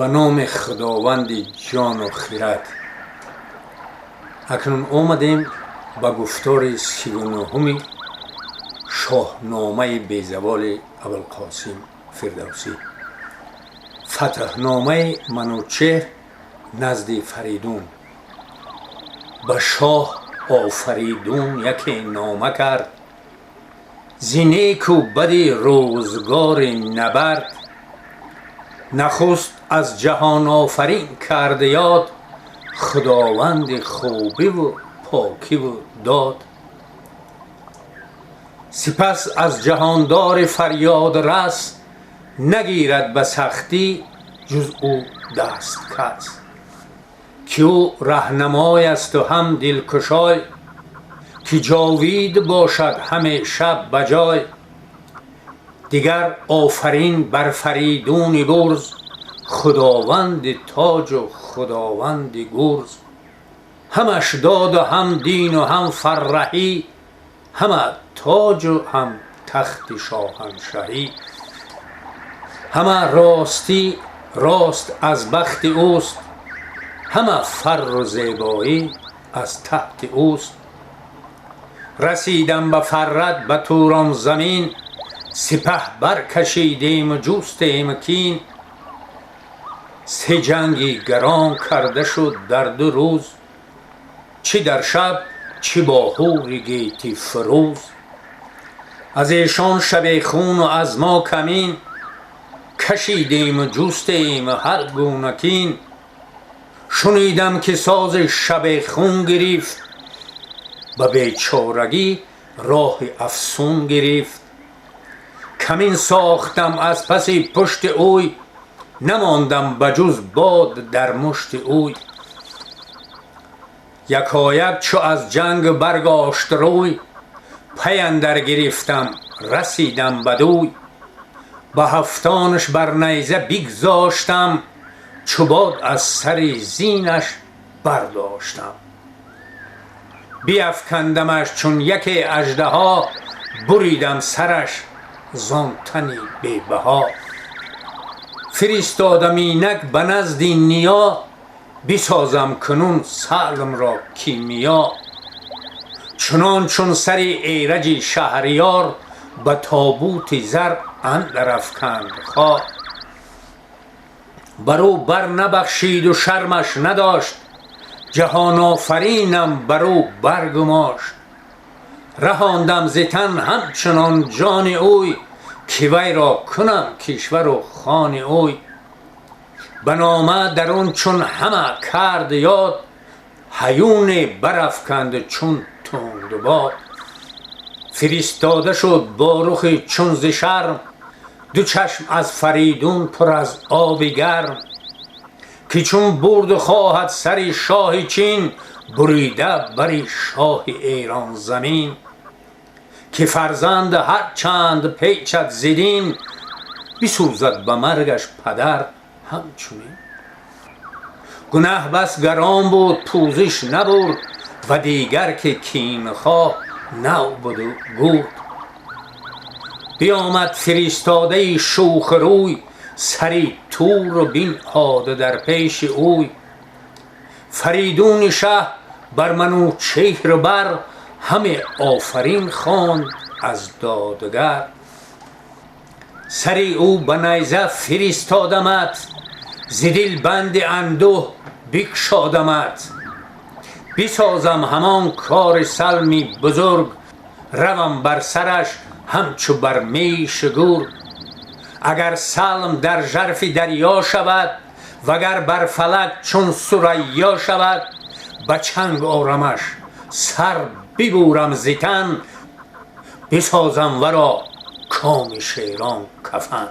Ба номи Худованди ҷону хирад. Акнун омадем ба гуфтори 39-уми Шоҳномаи безаволи Абулқосим Фирдавсӣ, фатҳномаи Манучеҳр назди Фаридун. Ба шоҳ Офаридун яке нома кард зи неку бади рӯзгори набард. Нахуст аз Ҷаҳонофарин кард ёд, Худованди хубиву покиву дод. Сипас аз ҷаҳондори фарёдрас, нагирад ба сахтӣ ҷуз ӯ даст кас, ки ӯ раҳнамой асту ҳам дилкушой, ки ҷовид бошад ҳамеша ба ҷой. Дигар офарин бар Фаридуни бурз, Худованди тоҷу Худованди гурз. Ҳамаш доду ҳам дину ҳам фарраҳӣ, ҳама тоҷу ҳам тахти шоҳаншаҳӣ. Ҳама ростӣ рост аз бахти ӯст, ҳама фарру зебоӣ аз таҳти ӯст. Расидам ба фаррат, ба Турон замин, сипаҳ баркашидему ҷустем кин. Се ҷанги гарон карда шуд дар 2 рӯз, чӣ дар шаб, чӣ бо ҳури гети фурӯз. Аз эшон шабехуну аз мо камин, кашидему ҷустем ҳар гуна кин. Шунидам, ки сози шабехун гирифт, ба бечорагӣ роҳи афсун гирифт. Камин сохтам аз паси пушти ӯй, намондам ба ҷуз бод дар мушти ӯй. Якояк чу аз ҷанг баргошт рӯй, пай андар гирифтам, расидам бадӯй. Ба ҳафтонаш бар найза бигзоштам, чу бод аз сари зинаш бардоштам. Биафкандамаш чун яке аждаҳо, буридам сараш зон тани бебаҳо. Фиристодам инак ба назди ниё, бисозам кунун Салмро кимиё. Чунон чун сари Эраҷи шаҳриёр ба тобути зар андар афканд хор. Бар ӯ бар набахшиду шармаш надошт, Ҷаҳонофаринам бар ӯ баргумошт. Раҳондам зи тан ҳамчунон ҷони ӯй, ки вайро кунам кишвару хони ӯй. Ба нома дарун чун ҳама кард ёд, ҳаюне барафканд чун тундбод. Фиристода шуд бо рухи чун зи шарм, ду чашм аз Фаридун пур аз оби гарм, ки чун бурд хоҳад сари шоҳи Чин, бурида бари шоҳи Эронзамин. Ки фарзанд ҳар чанд печад зи дин, бисӯзад ба маргаш падар ҳамчунин. Гунаҳ бас гарон буд, пӯзиш набурд, ва дигар ки кинхоҳ нав буду гурд. Биомад фиристодаи шӯхрӯй, сари туру бинҳода дар пеши ӯй. Фаридуни шаҳ бар Манучеҳр бар ҳаме офарин хонд аз додгар. Сари ӯ ба найза фиристодамат, зи дил банди андӯҳ бикшодамат. Бисозам ҳамон кори Салми бузург, равам бар сараш ҳамчу бар меши гург. Агар Салм дар жарфи дарё шавад, вагар бар фалак чун Сурайё шавад, ба чанг орамаш, сар бибурам зи тан, бисозам варо коми шерон кафан.